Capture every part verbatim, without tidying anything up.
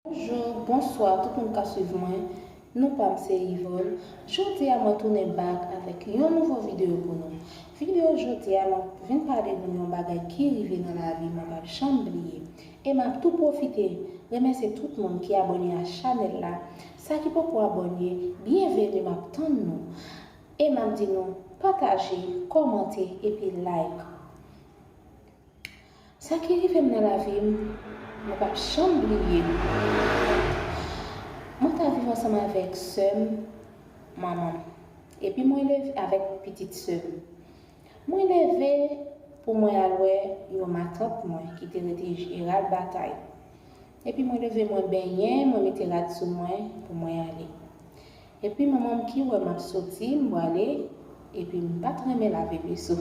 Bonjou, bonswa tout moun k ap swiv mwen. Non pa m se Yvonne. Jodi a mwen tounen back avèk yon nouvo videyo pou nou. Videyo jodi a mwen vin pale nou yon bagay ki rive nan lavi mwen p ap janm bliye. E m ap tou pwofite remèsye tout moun ki abòne a chanèl la. Sa ki poko abòne, byenveni, m ap tann nou. E m ap di nou pataje, kòmante epi like. Sa ki rive m nan lavi m, mwen p ap janm bliye. Mwen ta viv ansanm avèk sè m, manman m. Epi mwen leve avèk pitit sè m. Mwen leve pou mwen al wè yon matant mwen ki te rete Jeral Batay. Epi mwen leve mwen benyen, mwen mete rad sou mwen pou mwen ale. Epi manman m ki wè m ap soti, m prale, epi m pa t renmen lave veso.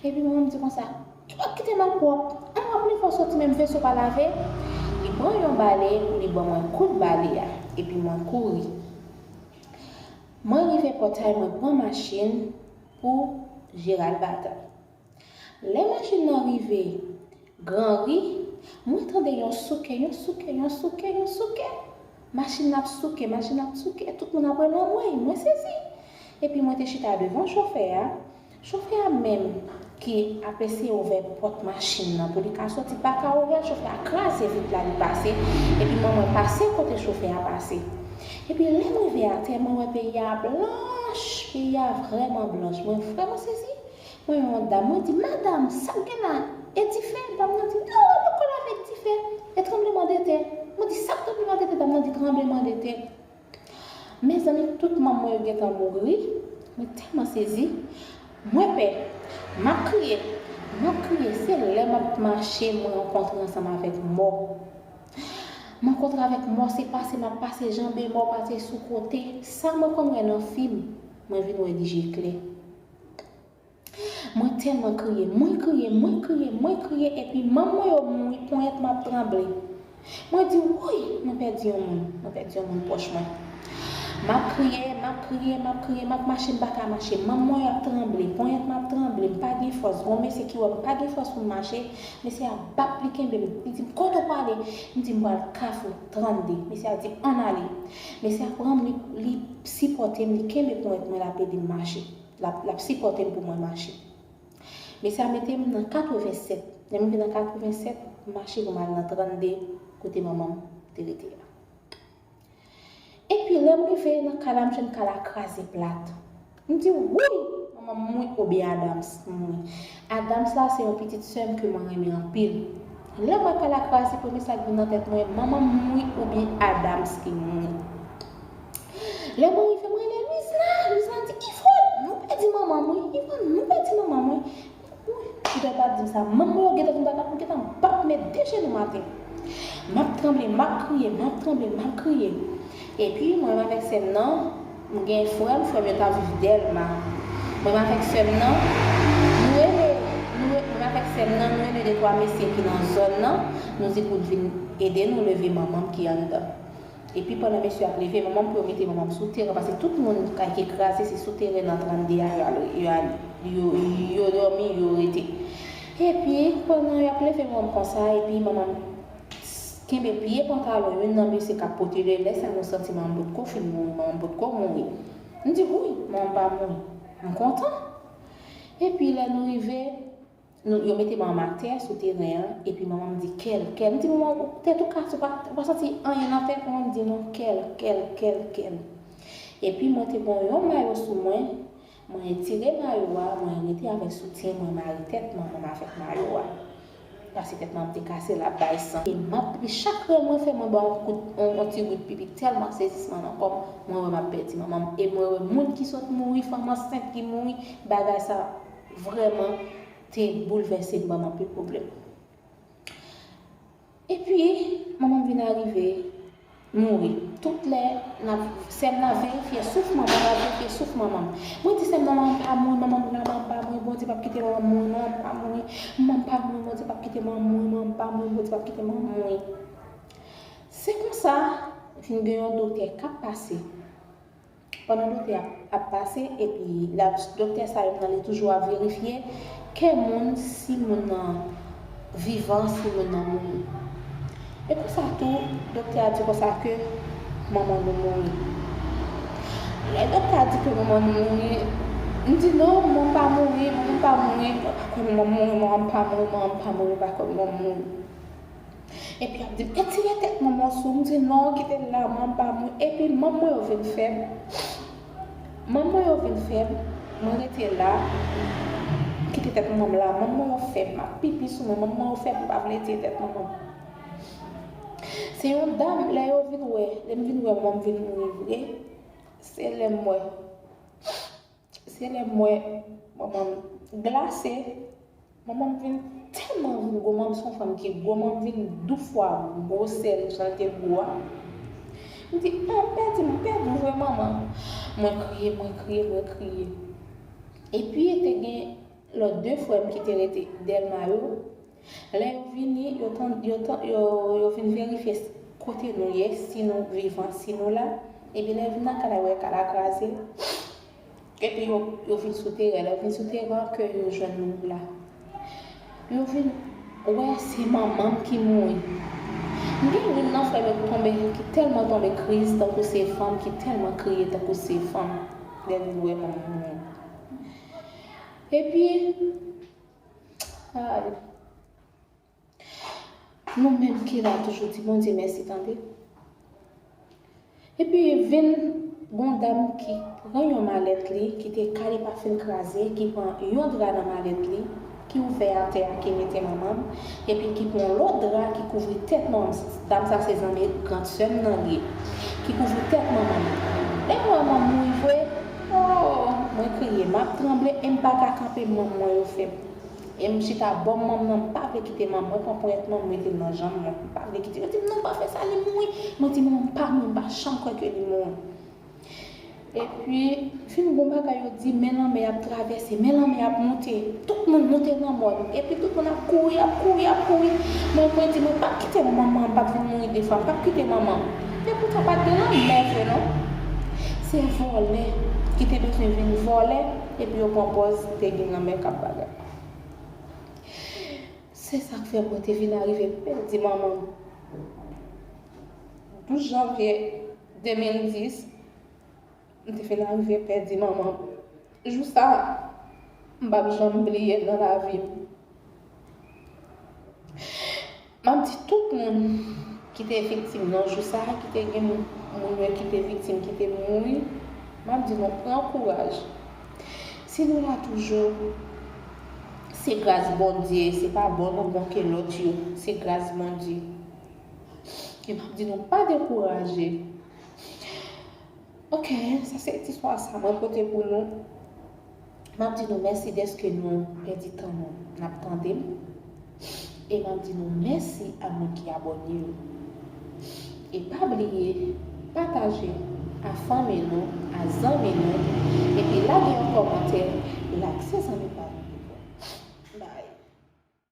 Epi manman m di konsa, "Ou p ap kite m al pwòp. An w ap li fò soti menm veso pa lave." Li pran yon bale, li ban mwen kout bale a, epi mwen kouri. Mwen rive pòtay, mwen pran machin pou Jeral Batay. Lè machin nan rive Gran Ri, mwen tande yon souke, yon souke, yon souke, yon souke. Machin nan ap souke, machin nan ap souke, tout moun ap rele anmwey, mwen sezi. Epi mwen te chita devan chofè a. Chofè a menm ki ap eseye ouvè pòt machin nan pou li ka soti, pa ka ouvè l, chofè a kraze vit la, li pase. Epi mwen, mwen pase kote chofè a pase. Epi lè m rive atè, mwen wè peyi a blanch, peyi a vrèman blanch. Mwen vrèman sezi. Mwen wè yon dam, mwen di, "Madanm, sa k gen la? E dife?" Dam nan di, "Non, yo poko lave dife. E tranblemanntè." Mwen di, "Sa k tranblemanntè?" Dam nan di, "Tranblemanntè." Mezanmi, tout manm mwen yo gentan mouri. Mwen tèlman sezi. Mwen pè. M ap kriye. M ap kriye. Se lè m ap mache, mwen rankontre ansanm avèk mò. Mwen rankontre avèk mò, se pase m ap pase, janbe mò, pase sou kote. Sa mwen konn wè nan fim, mwen vin wè li je klè. Mwen tèlman kriye, mwen kriye, mwen kriye, mwen kriye, epi manm mwen yo mouri, ponyèt m ap tranble. Mwen di, "Wouy, mwen pèdi yon moun, mwen pèdi yon moun pwòch mwen." M ap kriye, m ap kriye, m ap kriye, m ap mache, m pa ka mache. Manm mwen yo ap tranble, ponyèt m ap tranble, m pa gen fòs. Gon mesye ki wè m pa gen fòs pou m mache, mesye a bap li kenbe m, li di m, "Kote w prale?" M di, "M pral Kafou trannde." Mesye a di, "Ann ale." Mesye a pran m, li, li sipòte m, li kenbe ponyèt mwen, l ap ede m mache. L ap, l ap sipòte m pou mwen mache. Mesye a mete m nan katrevennsèt. Lè m rive nan katrevennsèt, m mache pou m al nan trannde kote manman m te rete a. Epi lè m rive nan kay la, m jwenn kay la kraze plat. M di, "Wouy! Manman m mouri oubyen Adams mouri?" Adams la se yon pitit sè m ke mwen renmen anpil. Lè m wè kay la kraze, premye sa k vin nan tèt mwen, "Manman m mouri oubyen Adams ki mouri?" Lè mwen rive, mwen rele Luisna. Luisna di, "Yvonne, nou pèdi manman m wi. Yvonne, nou pèdi manman m wi." Ou dwe pa di m sa. Manm mwen yo gentan vin bata, m gentan bat men de jenou m atè. M ap tranble, m ap kriye, m ap tranble, m ap kriye. Epi, mwen menm avèk sè m nan, m gen frè m, frè m yo t ap viv Dèlma. Mwen menm avèk sè m nan, nou rele, nou re-, mwen menm avèk sè m nan, nou rele de twa mesye ki nan zòn nan, nou di pou vin ede nou leve manman m ki anndan. Epi pandan mesye ap leve manman m pou yo mete manman m sou teren, paske tout moun kay ki kraze, se sou teren nan trannde a yo al, yo al, yo, yo dòmi, yo rete. Epi pandan y ap leve manman m konsa, epi manman m kenbe pye pantalon youn nan mesye k ap pote l, lè sa nou santi manman m potko fin mouri, manman m potko mouri. M di, "Wouy, manman m pa mouri." M kontan. Epi lè nou rive, Nou, yo mete manman m atè sou teren an, epi manman m di, "Kèl, Kèl." M di, "Manman, ou tèt ou kase, ou pa, ou pa santi anyen nan tèt ou?" M di, "Non, Kèl, Kèl, Kèl, Kèl." Epi mwen te gen yon mayo sou mwen, mwen retire mayo a, mwen rete avèk soutyen, mwen mare tèt manman m avèk mayo a. Paske tèt manman m te kase, l ap bay san. E m ap, epi chak rèv mwen fè, mwen ba yon kout, yon, yon ti gout pipi, tèlman sezisman nan kò m, mwen wè m ap pèdi manman m. E mwen wè moun ki sot mouri, fanm ansent ki mouri, bagay sa vrèman te boulvèse m, ban m anpil pwoblèm. Epi, manman m vin arive mouri. Tout lè, n ap, sè m nan verifye souf manman m, l ap verifye souf manman m. Mwen di sè m nan, "Manman m pa mouri, manman m la, manman m pa mouri, Bondye p ap kite manman m mouri, manman m pa mouri, manman m pa mouri, Bondye p ap kite manman m mouri, manman m pa mouri, Bondye p ap kite manman m mouri." Se konsa, vin gen yon doktè k ap pase. Pandan doktè a ap pase, epi l ap, doktè sa yo nan li toujou ap verifye kè moun, si moun nan vivan, si moun nan mouri. E konsa tou, doktè a di konsa ke manman nou mouri. Lè doktè a di ke manman nou mouri, m di non, manman pa mouri, manman pa mouri, mwen pa kwè manman mouri, manman pa mouri, manman pa mouri, mwen pa kwè manman mouri. Epi y ap di m, etire tèt manman sou, m di non, kite l la, manman pa mouri. Epi manm mwen yo vin fèb. Manm mwen yo vin fèb, mwen rete la, kite tèt manman m la. Manm mwen yo fèb, m ap pipi sou mwen, manm mwen yo fèb, m pa vle etire tèt manman m. Se yon dam, lè yo vin wè, lè m vin wè manman m vin mouri vre, se lè m wè, se lè m wè manman m glase, manman m vin tèlman vin gwo, manman m se yon fanm ki gwo, manman m vin douz fwa gwosè l jan l te gwo a. M di, oh, m pèdi, m pèdi vre manman. Mwen kriye, mwen kriye, mwen kriye. Epi te gen lòt de frè m ki te rete Dèlma yo. Lè yo vini, yo, tan, yo, tan, yo, yo vin verifye kote nou ye, si nou vivan, si nou la. Epi lè yo vin nan kay la, yo wè kay la kraze. Epi yo, yo vin sou teren. Lè yo vin sou teren an, ke yo jwenn nou la. Yo vin wè se manman m ki mouri. M gen youn nan frè m yo ki tonbe, ki tèlman tonbe kriz, tankou se fanm, ki tèlman kriye, tankou se fanm, lè l vin wè manman m mouri. Epi, ay, nou menm ki la toujou, di Bondye mèsi, tande. Epi vin gon dam ki pran yon malèt li, ki te kale pa fin kraze, ki pran yon dra nan malèt li, ki ouvè atè a, ki mete manman m, epi ki pran lòt dra, ki kouvri tèt manman m. Dam sa se zanmi gran sè m nan li ye, ki kouvri tèt manman m. Lè m wè manman m mouri vre, oh, mwen kriye, m ap tranble e m pa ka kanpe, manm mwen yo fèb. E m chita bò manman m nan, m pa vle kite manman m, mwen pran ponyèt manman m, mete l nan janm mwen, m pa vle kite. Yo di m, non, pa fè sa, li mouri. Mwen di, manman m pa mouri, m pa janm kwè ke li mouri. Epi, fin gon bagay yo di, men lanmè ap travèse, men lanmè ap monte. Tout moun monte nan mòn. Epi tout moun ap kouri, ap kouri, ap kouri. Mwen, mwen di, mwen p ap kite manman m, m p ap vin mouri de fwa, m p ap kite manman m. Epoutan, pa t gen lanmè vre, non. Se vòlè ki te bezwen vin vòlè, epi yo pran pòz te gen lanmè k ap bagay. Se sa k fè mwen te vin arive pèdi manman m. Douz janvye de mil dis, m te vin arive pèdi manman m. Jou sa, m p ap janm bliye nan lavi m. M ap di tout moun ki te viktim nan jou sa, ki te gen moun yo ki te viktim, ki te mouri, m ap di nou pran kouraj. Si nou la toujou, se gras Bondye, se pa bon nou bon ke lòt yo, se gras Bondye. E m ap di nou pa dekouraje. Ok, sa se ti istwa sa mwen pote pou nou. M ap di nou mèsi dèske nou pèdi tan nou n ap tande m. E m ap di nou mèsi a moun ki abòne yo. E pa bliye pataje a fanmi nou, a zanmi nou, epi lage yon kòmantè, like se zanmi pa nou.